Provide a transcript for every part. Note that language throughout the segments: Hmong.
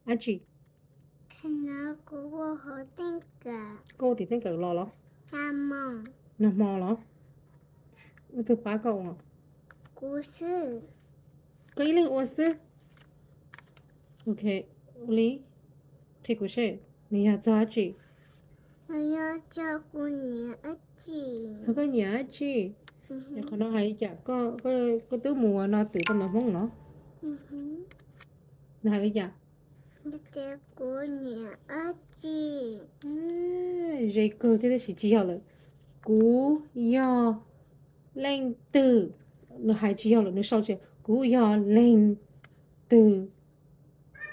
Dab tsi? Koj ua tim teej kawm los los? Nag hmo los? Leej twg pab koj ua? Koj ib leeg ua xwb? Ok, ua li, qhia kuv seb nws yog txog dab tsi. Txog koj nyiam dab tsi? Qhov no hais li cas? Koj twb mus ua no twm koj ntawv Hmoob los? Nws hais li cas? Ze kawg thiab tab sis tsis yog lawm. Kuv yog leej twg? Nws hais tsis yog lawm, nws sau tsis yog. Kuv yog leej twg?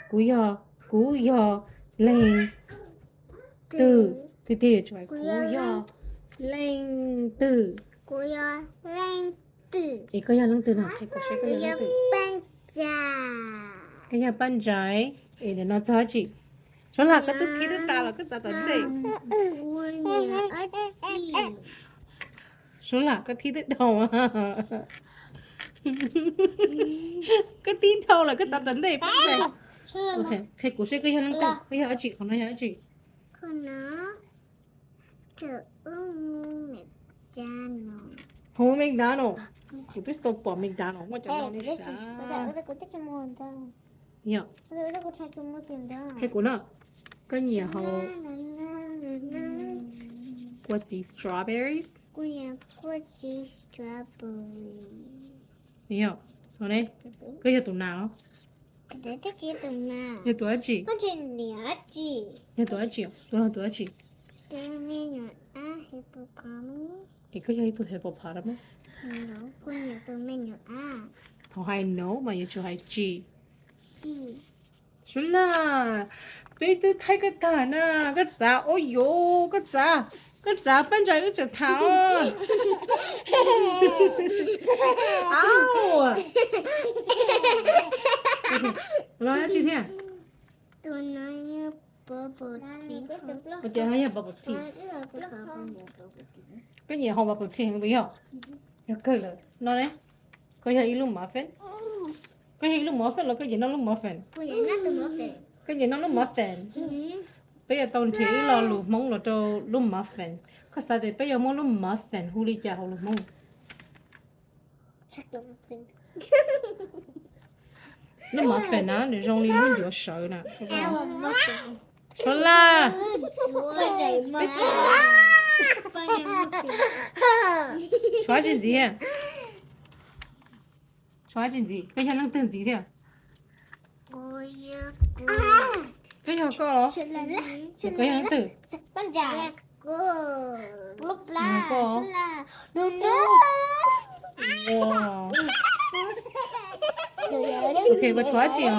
Kuv yog, kuv yog leej twg? Tiag tiag yuav tsum hais kuv yog leej twg. Es koj yog leej twg no? Qhia kuv seb koj yog leej twg. Koj yog Paj Ntsais. Es nim no txog dab tsi? Suav Lam, koj twb thib twb tas los koj txav tom ntej. Suav Lam, koj thib twb dhau. Koj thib dhau lawm koj txav tom ntej. Qhia kuv seb koj yog leej twg, koj yog dab tsi, qhov no yog dab tsi? Hu McDonald. Kuv twb tau pom McDonald muaj cov no li sav. Yog. Qhia kuv no, koj nyiam haus kua txiv strawberries? Yog, koj yog tus nas los? Yog tus dab tsi? Yog tus dab tsi? Tus no tus dab tsi? Es koj yog ib tug hippopotamus? Thaum hais no mas yuav tsum hais tsi. Suav Lam, peb twb thaij koj tag na, koj txav, ua yuav koj txav, koj txav Paj Ntsais wb tseem tham. Los dab tsi thiab? Ua cas ho yog bubble tea? Koj nyiam haus bubble tea heev puas yog? Yog kawg lawm no ne. Koj yog ib lub muffin? Koj yog ib lub muffin los koj nyiam noj lub muffin? Koj nyiam noj lub muffin? Peb yuav tau nrhiav ib lo lus Hmoob los rau lub muffin. Koj xav tias peb yuav muab lub muffin hu li cas hauv lus Hmoob? Lub muffin na nws zoo li lub ncuav sawv na. Suav Lam, tshuav dab tsi ntxiv thiab? Tshuav dab tsi ntxiv? Koj yog leej twg ntxiv thiab? Koj yog koj los? Koj yog leej twg? Koj. Ok, puas tshuav dab tsi os?